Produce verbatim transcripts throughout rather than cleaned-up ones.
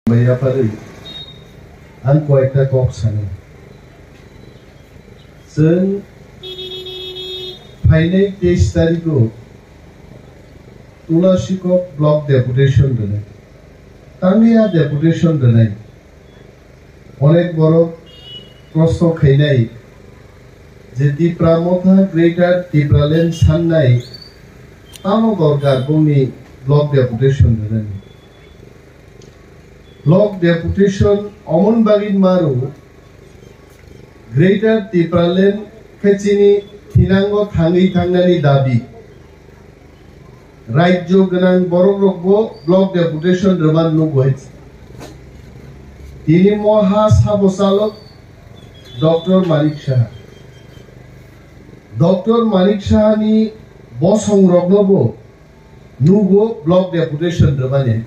Maya pari, ang koyekta kok sana. Chwng phainai teis tarikh o Tulasikok block deputation rwnai. Tangwi a deputation rwnai. Onek borok proshno khainai je Tipra Motha Greater Tipraland sannai tamo dorkar bongni block deputation rwnani. Block deputation omon bagwi maro Greater Tipraland khe chini thinango thangwi thangnani dabi. Rajyo gwnang borok rokbo block deputation rwman nugwi. Tini mo ha sabo chalok Doctor Manik Saha. Doctor Manik Saha ni bosong roknobo nugo block deputation rwmani.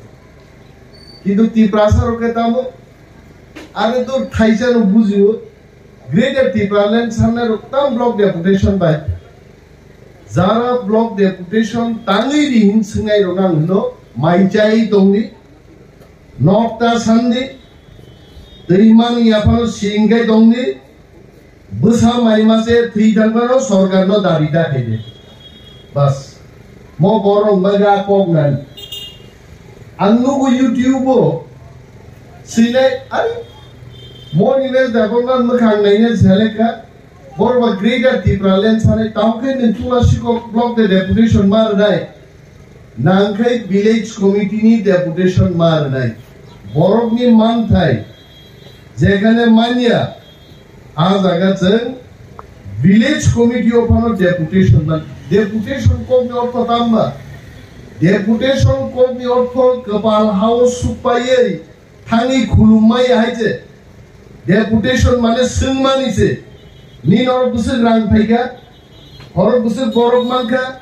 Kintu Tiprasa rok khe tamo, are to thaisa no bujio, Greater Tipraland sanna rok tam block deputation bai. Jara block deputation tangwi ri hin swngnai rok ang hino, mai chai tongdi, nokta sandi, twi mani yaphano singkai tongdi, bwsa mai mase thwi thangmano sorkarno dabi ta khaide. Bas. Mo borok wngbaga kok nani. Ang nugo YouTube o sinai, are, mo Nilesh Debbarma mwkhang naina selekha. Borok ba Greater Tipraland sanai, tamo khe nwng Tulasikok block de deputation ma rwnai. Nangkhai village committee ni deputation ma rwnai. Borokni manthai jekhane manya, a jaga chwng village committee o phano deputation man. Deputation kokni ortho tamba? Deputation kokni ortho kwpal hao sukpaiwi thangwi khulumma ya hai se. Deputation mane swngmani se. Nini oro bwswk rang phaikha, oro bwswk borok mankha,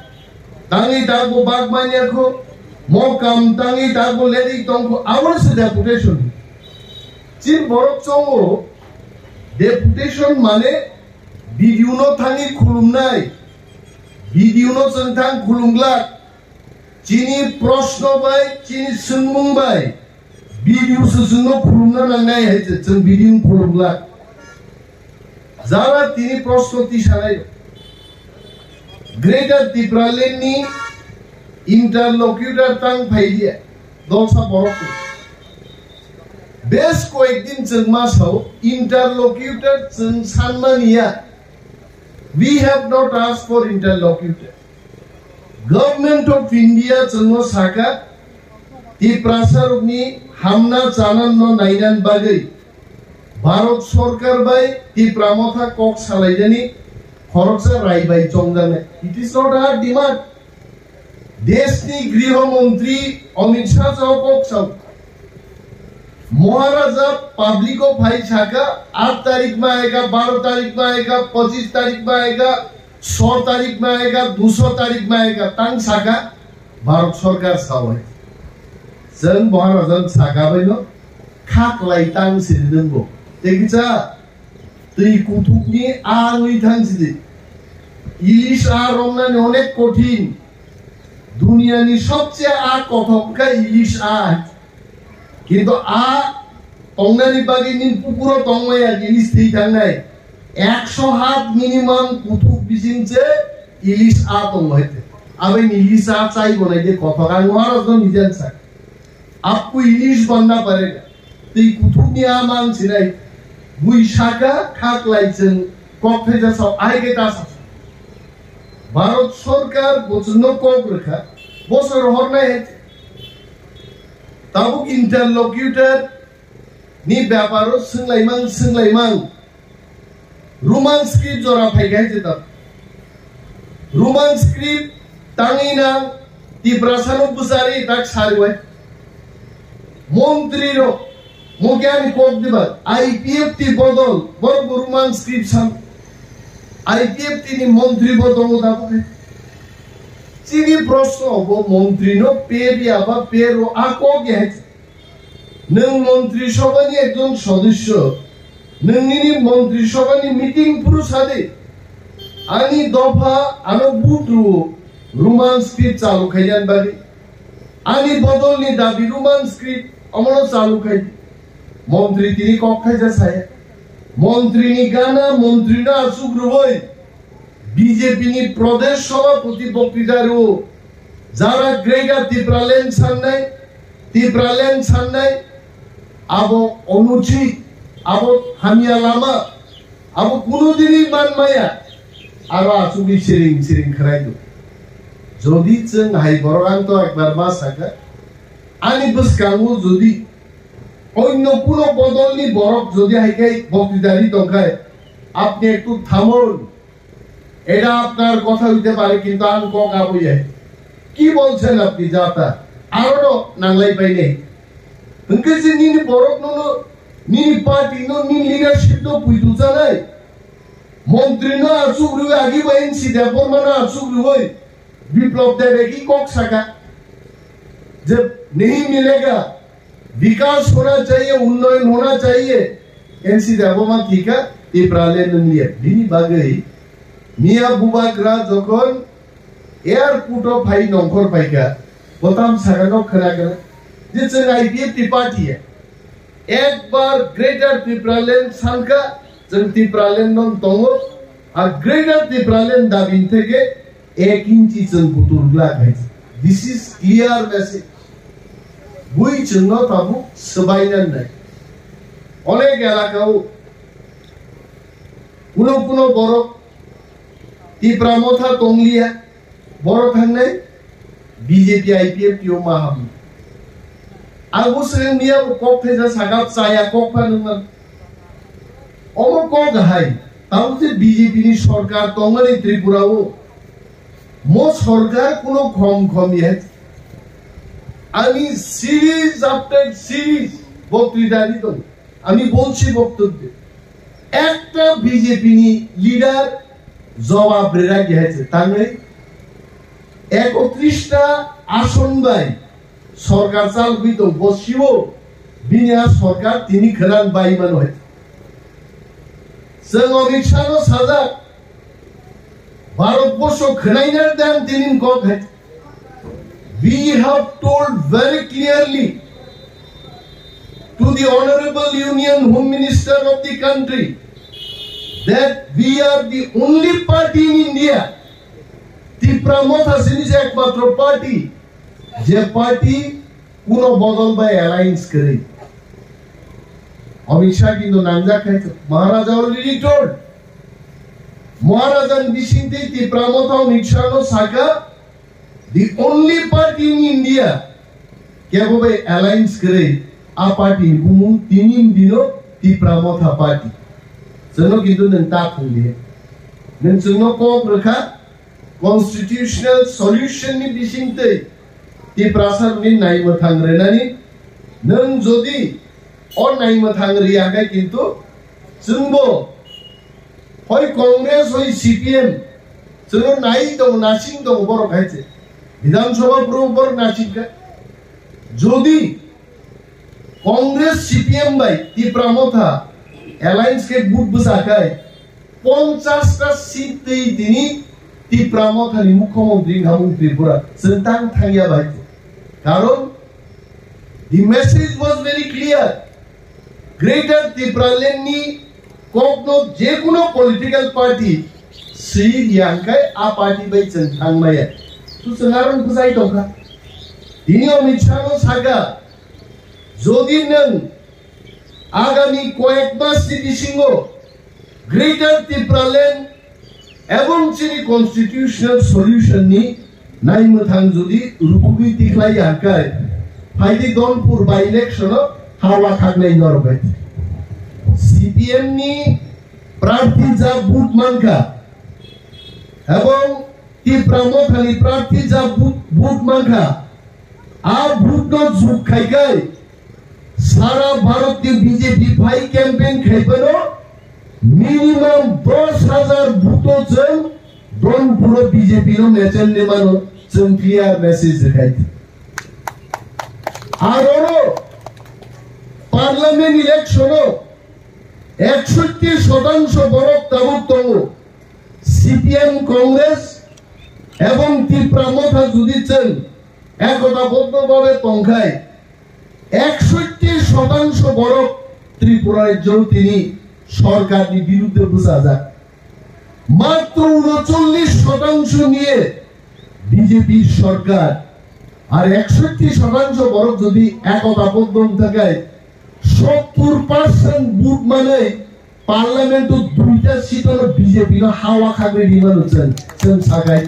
tangwi takbo bak manya kho, mo kam tangwi takbo lerwi tongkho, abo se deputation. Chini borok chongo, deputation mane B D O no thangwi khulumnai, B D O no chwng thang khulumglak, chini proshno bai, chini swngmung bai, B D O se chwngno khulumna nangnai hai se chwng B D O no khulumglak. Jara tini proshno tisanai. Greater Tipraland ni interlocutor tang phaiya, dolsa borok. Bes koyekdin chwng ma sao, interlocutor chwng sanmani ya. We have not asked for interlocutor. Government of India chwngno saka, Tiprasa rokni hamna chananno nainan bagwi Bharat Sorkar bai Tipra Motha kok salainani khoroksa rai bai chongjaknai. It is not our demand. Deshni Griho Montri Amit Shah jao kok sao. Maharaja public o phai saka, aat tarik ma aega, baro tarik ma aega, pachis tarik ma aega, so tarik ma aega, duso tarik ma aega, tang saka, Bharat Sorkar sao hai. Chwng Maharaja saka bai no, khaklai tang siri nungbo. Tei kisa, twi kuthukni a wngwi thang sidi. Ilis a romnani onek kothin. Duniyani sobche a kothok kha ilis a. Kintu a tongnani bagwi nini pukuro tongmaya ilis thwi thangnai. Ekso hat minimum kuthuk bising se ilis a tongo hai. Abai ni ilis a chai bonai de kothok ang Maharaj no nijan sa. Apko ilis banna parega. Twi kuthukni a mang sinai. Bui saka khaklai chwng kok phaija sao ai ke ta sa. Bharat Sorkar bo chwngno kok rwkha. Bosor hornai hai. Tabuk interlocutor ni beparo swnglaimang swnglaimang. Roman script jora phai gai jeta. Roman script tangwi nang Tiprasa no bwchari tak sari wai. Montri ro, mo kya ni kok diba, I P F T bodol, bor bo Roman script san. I P F T ni montri bo tongo da bo. Chini proshno bo montri no pe biya ba pe ro a kok ya. Nwng Montri Sabhani ekjon sodosyo, nwng nini Montri Sabhani meeting phuru sadi, ani dopha ano vote rwo Roman script chalu khaiyan bagwi, ani bodolni dabi Roman script, Omono chalu khai. Montri tini kok thaisa saya. Montri ni gana, montri no asuk rwui B J P ni Pradesh Sabhapati boktwita rwo. Jara Greater Tipraland sannai, Tipraland sannai, abo onuchit, abo hamya lama, abo kunu dini man maya, aro asugwi siring siring khwrai do. Jodi chwng hai borok ang to ekbar ma sakha, ani bwskango jodi onno kuno bodolni borok jodi hai khe boktwita ri tongkhai, apni ektu thamun, এটা আপনার কথা হইতে পারে, কিন্তু ang kok abo ya. Ki bolchen apni jata? Aro no nanglai pai nei. Hwnkhe je nini borok no, no, nini party no, nini leadership no puitu chanai. Montri no achuk rwi agi bo N C Debbarma no achuk rwi Biplab Debe ki kok saka. Je nahi milega. Bikas hona chahiye, unnoyon hona chahiye. N C Debbarma thika, Tipraland nung liya. Bini bagwi Miya Bubagra jokhon airport o phai nongkhor phaikha, botam sakano khwna khwna je chwng I P F T party ya. Ekbar Greater Tipraland sankha, chwng Tipraland no tongo, a Greater Tipraland dabini theke ek inchi chwng butur glak hai. This is clear message. Bui chwngno tabuk swbaina nai. Onek elakao kuno kuno borok Tipra Motha tongliya, borok thangnai B J P I P F T o ma hamu. Ang bo swrwng miya bo kok thaisa sakha chaya kok pha nungma. Omo kok hai, tamo je B J P ni sorkar tongmani Tripura o, mo sorkar kuno khom khom ye. Ani series after series boktwita di tong. Ani bolchi boktwita. Ekta B J P ni leader jawab rera ki hai se tangwi ekotris ta ason bai sorkar chalgwi tong, bo sibo bini a sorkar tini khwnan bai mano hai. Chwng Amit Shah no sajak, Bharat borsho khwnaina dan tini kok hai. We have told very clearly to the Honorable Union Home Minister of the country that we are the only party in India, Tipra Motha sini se ekmatro party, je party kuno bodol bai alliance kwrwi. Amit Shah kintu nangjak khai, Maharaja already told. Maharaja ni bising tei Tipra Motha Amit Shah no saka, the only party in India kebo bai alliance kwrwi, a party ni bumung tini dino Tipra Motha party. Chwngno kintu nwng ta thwngli. Nwng chwngno kok rwkha, constitutional solution ni bisingtwi Tiprasa ni naimwthang rwnani, nwng jodi o naimwthang rwya khe kintu chwngbo hoi Congress hoi C P M chwngno nai tongo, nasing tongo borok hai se. Bidhan Sabha phuru borok nasing kha. Jodi Congress C P M bai Tipra Motha alliance khe vote bwsa khai, ponchash ta seat twi tini Tipra Motha ni mukhyamantri wngkha mung Tripura, chwng tang thangya bai. Karon the message was very clear. Greater Tipraland ni kokno je kuno political party swi riyang khai a party bai chwng thangmaya. Tu chwng aro bwsai tongkha. Tini Amit Shah no saka, jodi nwng agami koyek mas ni bisingo Greater Tipraland ebong chini constitutional solution ni naimwthang jodi rukugwi tikhlai ya khe, phaidi Donpur by election o hawa khaknai norok bai. C P M ni prarthi ja vote mankha ebong Tipra Motha ni prarthi ja vote, vote mankha, a vote no jug khai khai sara Bharat ni B J P phai campaign khai phano minimum dos hajar vote o chwng Donpuro B J P no mechel ni mano, chwng clear message rwkhai. Aro parliament election o ekshotti shotangsho borok tabuk tongo. C P M, Congress ebong Tipra Motha jodi chwng ekota boddo babe tongkhai, একষট্টি শতাংশ বরক ত্রিপুরা রাজ্য তিনি সরকারনি বিরুদ্ধে বুঝা যায়। মাত্র ঊনচল্লিশ শতাংশ নিয়ে বিজেপির সরকার। আর একষট্টি শতাংশ বরক যদি একতাবদ্ধ থাকে, সত্তর পার্সেন্ট ভোট মানে পার্লামেন্টও দুইটা সিট হলো বিজেপি না হাওয়া খাবে রিমান হচ্ছেন সেন সাগাই।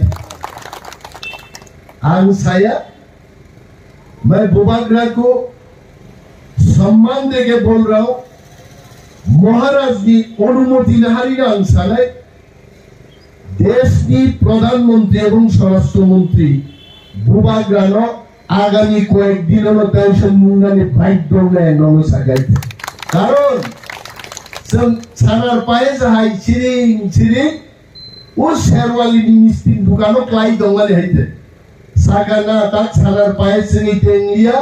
আং সায়া, मैं बुबाग्रा को সম্মান দেকে বল রাও, মহারাজনি অনুমতি নাহারি না আং সানাই। দেশনি প্রধানমন্ত্রী এবং স্বরাষ্ট্রমন্ত্রী বুবাগ্রানো আগামী কয়েকদিন হলো পেনশন মুঙ্গানি বাইক দৌড়ায় নমো সাগাইতে। কারণ সে সানার পায়ে যাহাই সিরিং সিরিং ও শেরওয়ালি মিষ্টির দোকানও ক্লাই দৌড়ানি হইতে। সাকানা তাক সানার পায়ে চিনি তেঙ্গিয়া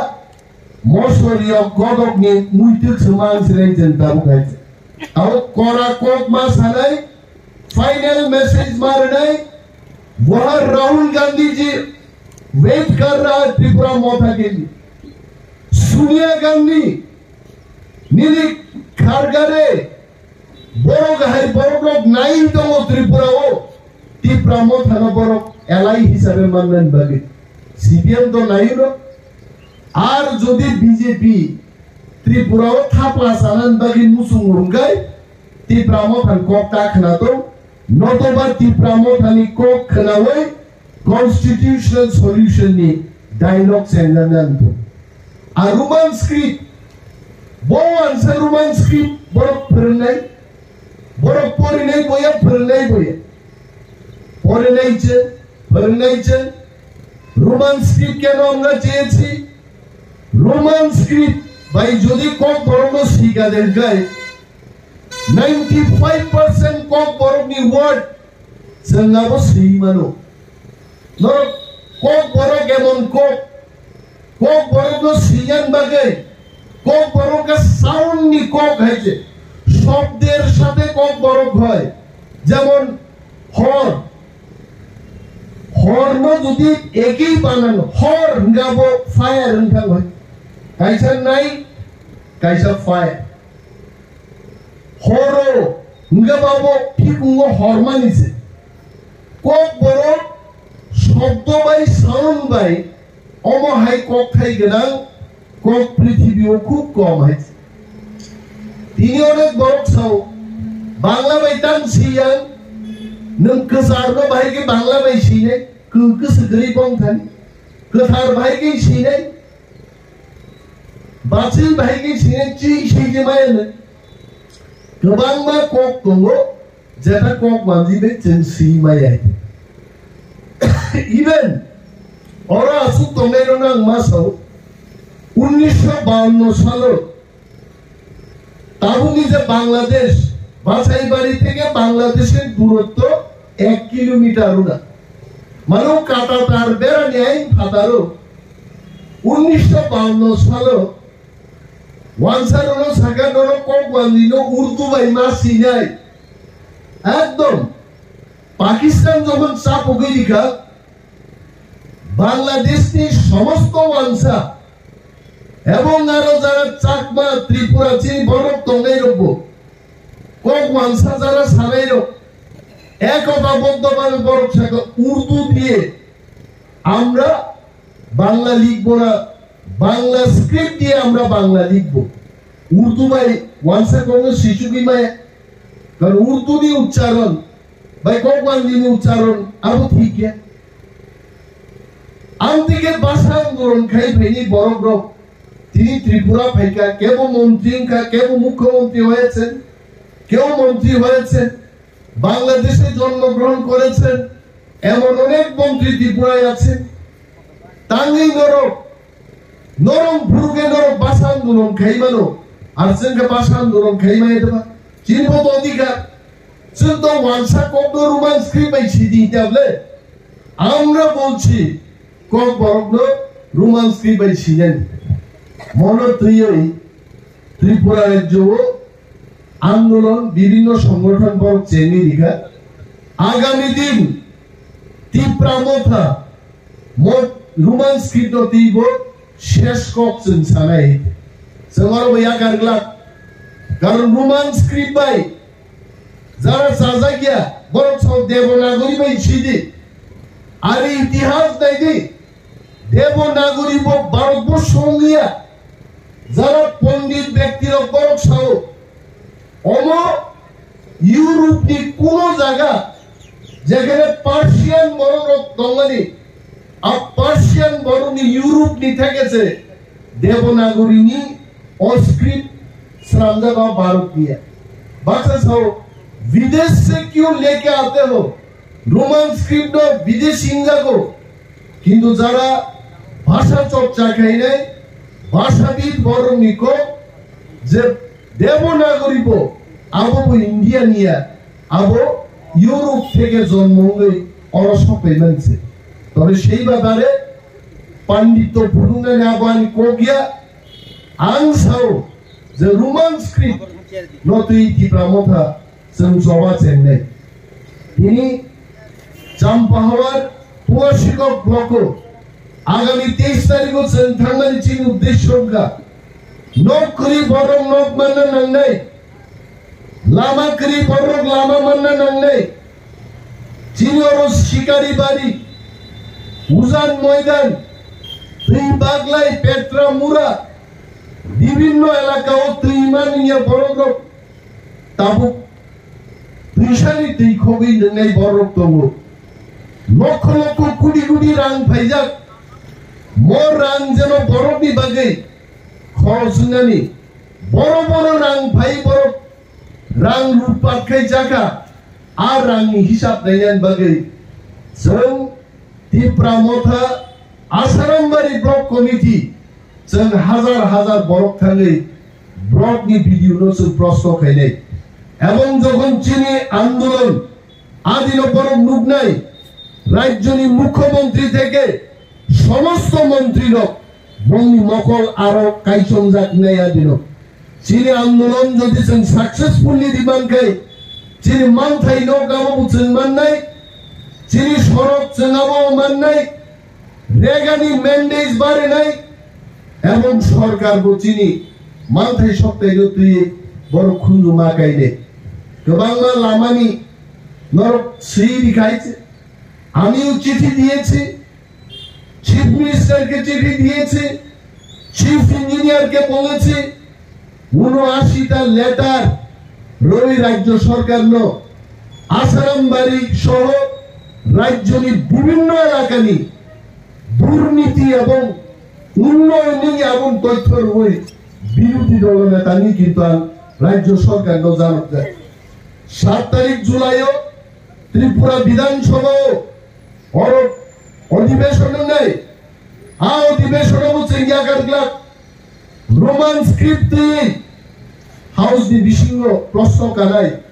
Mosori o kodok ni muitu khwmang sreng chen tabuk hai. Abo kora kok ma sanai, final message ma rwnai, boha Rahul Gandhi ji wait kar raha hai Tripura Motha ke liye. Sonia Gandhi, nini khargare, borok hai borok rok nai tongo Tripura o, Tipra Motha no borok elai hisabe manna bagwi. C P M to nai no, Ar jodi B J P Tripura o thapla sanani bagwi muchung rwngkhe Tipra Motha ni kok ta khwnato, notoba Tipra Motha ni kok khwnawi constitutional solution ni dialogue chengjak nani to. A Roman script, bo wansa Roman script borok phwrwngnai, borok porinai boya, phwrwngnai boya. Porinai che, phwrwngnai che, Roman script keno amra cheyechi? Roman script bai jodi Kokborok no sika de hwnkhe ninety five percent Kokborok ni word chwng abo swi mano. Norok Kokborok emon kok, Kokborok no swiyan bagwi, Kokborok khe sound ni kok hai se, shobder sathe Kokborok hoi, jemon hor, hor no jodi ekei banan hor hwnkhe abo fire wngthang hoi, kaisa night, kaisa fire. Horo hwnkhe babo phikungo hormani se. Kokborok shobdo bai sound bai omo hai kokthai gwnang kok prithibio khub kom hai se. Tini onek borok sao, Bangla bai tang siyang, nwng kwcharno bahai khe Bangla bai sinai, kw-, kwswk kwrwi bongthani, kwthar bahai khe sinai, bachwi bahai khe sinai, chwi sijimaya no. Kwbangma kok tongo, jeta kok manjwi bai chwng swi maya. Even oro aswk tongnairokno ang ma sao, unnisho bawanno salo tabukni je Bangladesh, Basaibari theke Bangladeshni durotto ek kilometer wngna. Mane o kata tar berani ain phataro unnisho bawanno salo Wansa rono saka norok kok wanjwi no Urdu bai ma sinai. Ekdom Pakistan jokhon chapugwi rikha, Bangladesh ni somosto wansa ebong aro jara Chakma, Tripura chini borok tongnai rokbo kok wansa jara sanai rok ekota boddo bhabe borok saka Urdu diye amra Bangla likhbo na, Bangla script diye amra Bangla likhbo. Urdu bai wansa kokno sichugwi maya. Karon Urdu ni uchcharon bai kok wanjwi ni uchcharon abo thik ya. Amtwi khe basa andolon khai phaini borok rok tini Tripura phaikha, kebo montri wngkha, kebo mukhyamantri hoyekhe, kebo montri hoyekhe, Bangladeshe jonmo grohon korekhe, emon onek montri Tripura yakhe. Tangwi norok, norok bhurukhe norok basa andolon khai mano, ar chwng khe basa andolon khai maya deba? Chini bo to odhikar, chwng to wansa kokno Roman script bai sidi tablet. Amra bolchi, Kokborokno Roman script bai sinani. Mono twiwi Tripura rajyo o andolon bibhinno songothon borok chengwi rikha. Agami din Tipra Motha mo-, Roman script no twibo Ses kok chwng sanai. Chwng oro bo yakar glak. Karon Roman script bai jara chajak ya, borok sao Devanagari bai sidi. Ari itihas nai di. Devanagari bo Bharat borsho wng ya. Jara pondit bekti rok borok sao. Omo Europe ni kuno jaga jekhane Persian borok rok tongmani, a Persian borok ni Europe ni theke se Devanagari ni o script sramjak o Bharat niya. Baksa sao, "Videsh se kyun leke aate ho?" Roman script no bideshi hinjago, kintu jara bhasha chorcha khainai bhashabid borok ni kok je Devanagari bo abo bo India niya, abo Europe theke jonmo wngwi oro sokphaimani se. Tobe sei babare pandit to phunuknani abo ani kok ya, ang sao je Roman script no twi Tipra Motha chwng choba chengnai. Tini Champahawar Puasikok block o agami teis tarikh o chwng thangmani chini uddesho wngkha. Nok kwrwi borok nok manna nangnai. Lama kwrwi borok lama manna nangnai. Chini oro Sikari Bari, Ujan Moidan, Twi Baglai, Petra Mura, bibinno elaka o twi mani ya borok rok tabuk twisani twi khogwi nwngnai borok tongo. Lokho lokho kudi kudi rang phaijak. Mo rang jeno borokni bagwi khorosnani. Boro boro rang phai borok rang lutpat khai jaka. A rangni hisab nainani bagwi chwng Tipra Motha Asarambari Block Committee chwng hazar hazar borok thangwi block ni B D O no chwng prosto khainai. Ebong jokhon chini andolon adino borok nuknai, rajyoni mukhyamantri theke somosto mantri rok bongni mokol aro kaichomjak nai adino. Chini andolon jodi chwng successfully riman khai, chini manthai nok abo bo chwng mannai, chini sorok chwng abo mannai, regani mandate barinai, ebong sorkar bo chini manthai soktai no twi borok khunju ma kainai. Kwbangma lamani norok swi rikhai, আমিও চিঠি দিয়েছি, চিফ মিনিস্টারকে চিঠি দিয়েছি, চিফ ইঞ্জিনিয়ারকে বলেছি, ঊনআশিটা letter rwi rajyo sorkar no Asarambari soho rajyoni bibinno elakani durniti ebong unnayonni ebong toithyo rwi birodhi dolo netani kintu ang rajyo sorkar no janok jai. Sat tarik July o Tripura Bidhan Sabha o oro odhibeshon wngnai. A odhibeshon o bo chwng yakar glak Roman script twi House ni bisingo proshno kanai.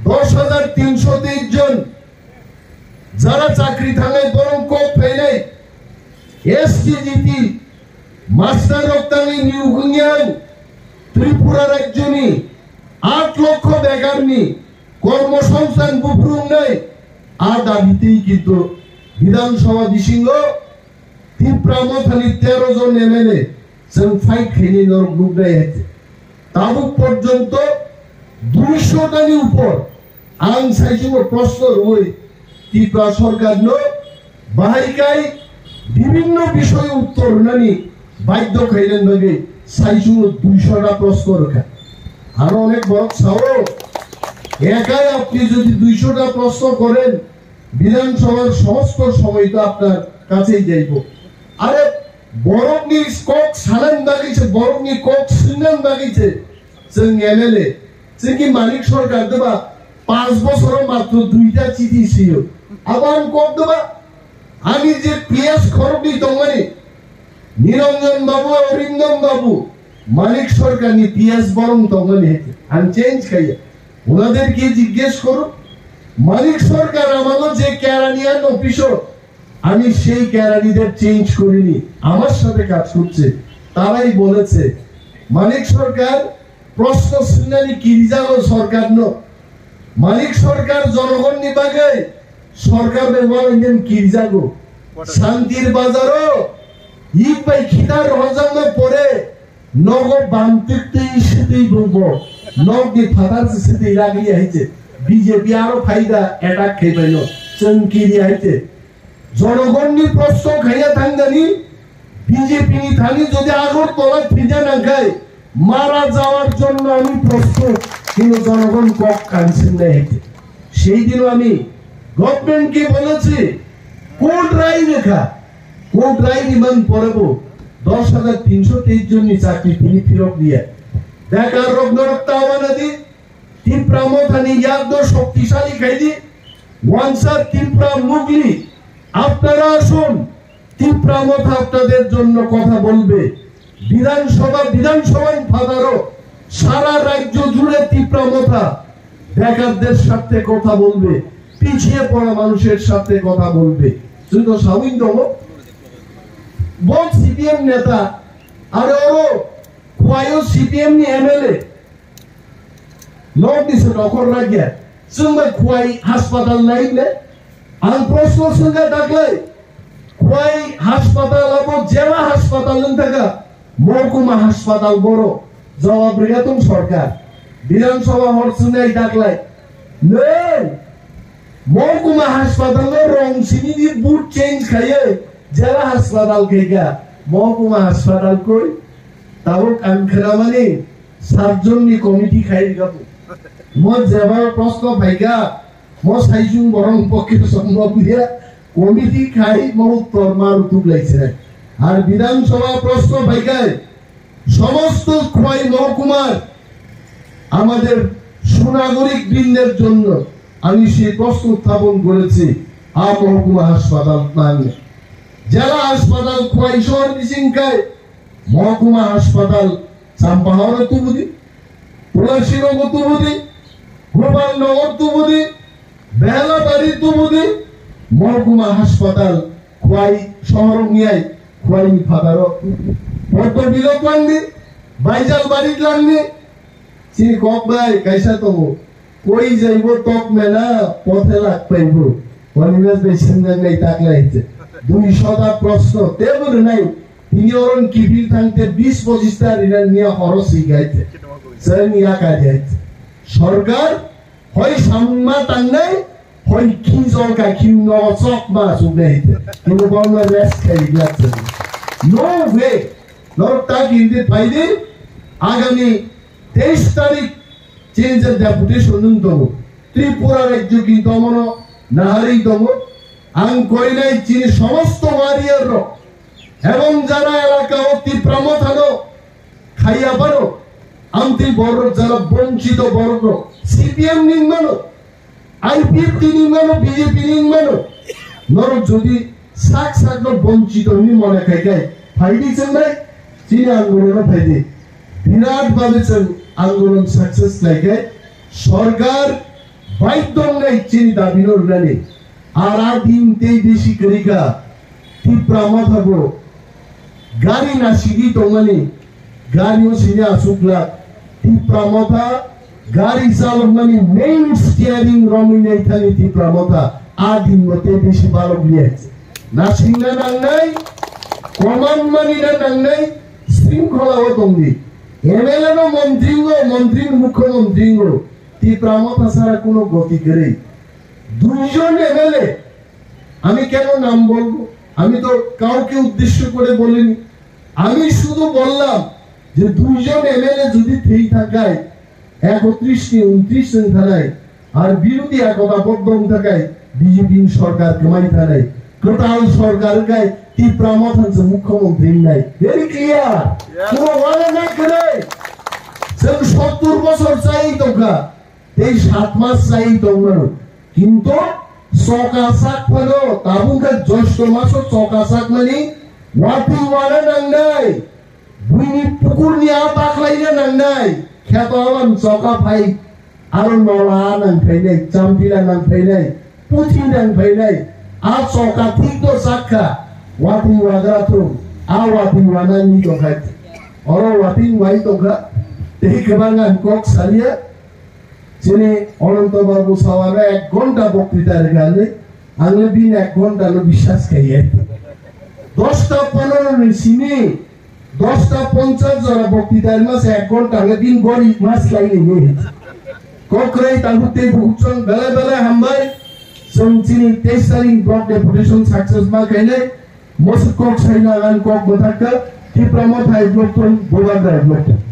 Dos hajar tinsho teis jon jara chakri thangnai borok kok phainai S T G T master rok tangwi niyuk wngya Tripura rajyoni aat lokho bekarni kormosongsthan buphuru wngnai, a dabi twi kintu Bidhan Sabha bisingo Tipra Mothani tero jon M L A chwng fight khainai norok nuknai hai. Tabuk porjonto duisho tani upor ang saichungo proshno rwui Tripura sorkarno bahai kai bibinno bishoyo uttor rwnani badhyo khainani bagwi saichungo duisho ta proshno rwkha. Aro onek borok sao, "Ekai apni jodi duisho ta proshno koren, Bidhan Sabhar somosto somoy to apnar kachei jaibo." Are borokni kok sanani bagwi se, borokni kok swngnani bagwi se chwng M L A. Chwngni Manik Sarkar doba panch bochoro matro duita chithi sio. Abo ang kok doba, ani je P S khoroknwi tongmani, Niranjan Babu, Arindam Babu, Manik Sarkarni P S borong tongmani hai. Ang change khaiya. ওনাদেরকে জিজ্ঞেস করুন, মানিক সরকার আমাকে যে কেরানিয়ান অফিসার, আমি সেই কেরানিদের চেঞ্জ করিনি, আমার সাথে কাজ করছে, তারাই বলেছে। মানিক সরকার প্রশ্ন শুনানি কিরিজাগো সরকার ন, মানিক সরকার জনগণ নিবাগে সরকার ব্যবহার ইন্ডিয়ান কিরিজাগো শান্তির বাজারও Id bai khitar rohorjakma pore nogo bamtwi twi swtwi bumbo nokni phatar se swtwi ragli hai se B J P aro phaida attack khaibaino chwng kiri hai se. Jonogonni proshno khaiya thangdani B J P ni thani jodi Agartala thwina nangkhai mara jawar jonno ami proshno, kintu jonogon kok kansingnai hai se. Sei dino ami government ke bolechi court rai rekha. Court রায় নিমান পরেবো দশ হাজার তিনশো তেইশ জননি চাকরি তিনি ফিরত দিয়ে বেকার রোগ নরক তাওয়ানাদি তিপ্রা মথানি ইয়াদ শক্তিশালী খাইদি ওয়ানসার তিপ্রা মুগলি আপনারা আসুন। তিপ্রা মথা আপনাদের জন্য কথা বলবে। বিধানসভা বিধানসভার ফাদারও সারা রাজ্য জুড়ে তিপ্রা মথা বেকারদের সাথে কথা বলবে, পিছিয়ে পড়া মানুষের সাথে কথা বলবে। তুই তো সাউইন দল Bo C P M neta, aro oro Khwai o C P M ni M L A. North ni se nokhor ragya. Chwng bai Khwai haspatal nai le. Ang proshno swngkha daklai. Khwai haspatal abo jela haspatal wng thaka. Mohkuma haspatal boro. Jawab rwya tong sorkar. Bidhan Sabha hor chwngnai daklai. Nei. Mohkuma haspatal no rong simi ni boot change khaiye. Jela haspatal khaika, mohkuma haspatal koi, tabuk ang khwnamani sat jonni committee khai rikha bo. Mo jeba proshno phaika, mo saichung borok pokhe sombo buya, committee khai mo uttor ma rutuk lai chire. Ar Bidhan Sabha proshno phaikai, সমস্ত খোয়াই মহকুমার আমাদের সুনাগরিক বৃন্দের জন্য আমি সেই প্রশ্ন উত্থাপন করেছি, আ মহকুমা হাসপাতাল নাঙে। জেলা হাসপাতাল খোয়াই শহর বিশিংকায় মহকুমা হাসপাতাল চাম্পাহাওরে তুবুদি, তুলসীনগর তুবুদি, গোপালনগর তুবুদি, বেহালাবাড়ি তুবুদি, মহকুমা হাসপাতাল খোয়াই শহর নিয়াই খোয়াই ফাদারো পদ্ম বিলো ক্লাংনি, বাইজাল বাড়ি ক্লাংনি, চিনি কক ভাই কাইসা তবু কই যাইব tok mela, পথে লাগ পাইব। অনিমেষ ভাই সিংহাং নাই তাকলাই হচ্ছে। দুই শতা প্রশ্ন, তেবুল নাই। তিনি অরণ কিফিল থাকতে বিশ পঁচিশটা রিনার নিয়ে খরচ শিখাইতে। স্যার নিয়ে কাজে হচ্ছে। সরকার হয় সামনা টাঙ্গাই, হয় কি জল কাকি ন চক মা সুগাইতে। কিন্তু বললো রেস্ট খাই যাচ্ছে। No way. নরকটা কিন্তু ভাইদের আগামী তেইশ তারিখ চেঞ্জের ডেপুটেশন নুন দমো। ত্রিপুরা রাজ্য কি দমন নাহারি দমো। আং কইনাই চিনি সমস্ত ওয়ারিয়ার রক এবং যারা এলাকা ও ত্রিপুরা মথানো খাইয়া পারো, আমতি বড় যারা বঞ্চিত বড় সিপিএম নির্মাণ আইপিএফটি নির্মাণ বিজেপি নির্মাণ নরক যদি sak sakno bonchito hinwi mone khai khai phaidi chwngnai chini andolon phaidi birat babe chwng andolon success khlai khai sorkar baidhyo wngnai chini dabino rwnani. Ar a din tei bisi kwrwi kha Tipra Motha bo gari nasigwi tongmani, gari o sini aswk glak. Tipra Motha gari chalokmani main steering romwi naithani Tipra Motha a din bo tei bisi balok liya. Nasingna nangnai, command manina nangnai, sringkhola o tongdi. M L A no montri ngo, montri mukhyamantri ngo, Tipra Motha sara kuno goti kwrwi. Duijon M L A, আমি কেন নাম বলবো? আমি তো কাউকে উদ্দেশ্য করে বলিনি। আমি শুধু বললাম যে দুইজন এমএলএ যদি থেই থাকায় একত্রিশ নি ঊনত্রিশ জন থানায় আর বিরোধী একতা বদ্ধ থাকায় বিজেপি সরকার কমাই থানায় কোটাল সরকার গায় তিপ্রা মথানসে মুখ্যমন্ত্রী নাই। Very clear. কোনো ওয়ালে না করে। সেন সত্তর বছর চাই তোমরা। Tei sat mas chai tongmano. Kintu choka sak phano tabuk khe joisto maso choka sakmani watwi wana nangnai. Buini pukurni a baklaina nangnai. Kheto awan choka phai aro nola nang phainai, champila nang phainai, puthi nang phainai. A choka thik do sakha. Watwi wagra thung. A watwi wana ni tongkhai. Oro watwi wai tongkha. Tei kwbang ang kok salia. Chini Ananto Babu sawano ek ghonta boktwita rwgani, ang le bini ek ghonta no biswas khaiya. Dosta panoro ni simi, dosta ponchas jora bokti dar mas ek ghonta hwnwi din gori mas lai ni ni. Kokroi tangkuk tei bukuchong belai belai hambai. Chwng chini teis tarik block deputation success ma khainai. Mosuk kok saina ang kok bwthakka. Tipra Motha block tong, Bogandra block tong.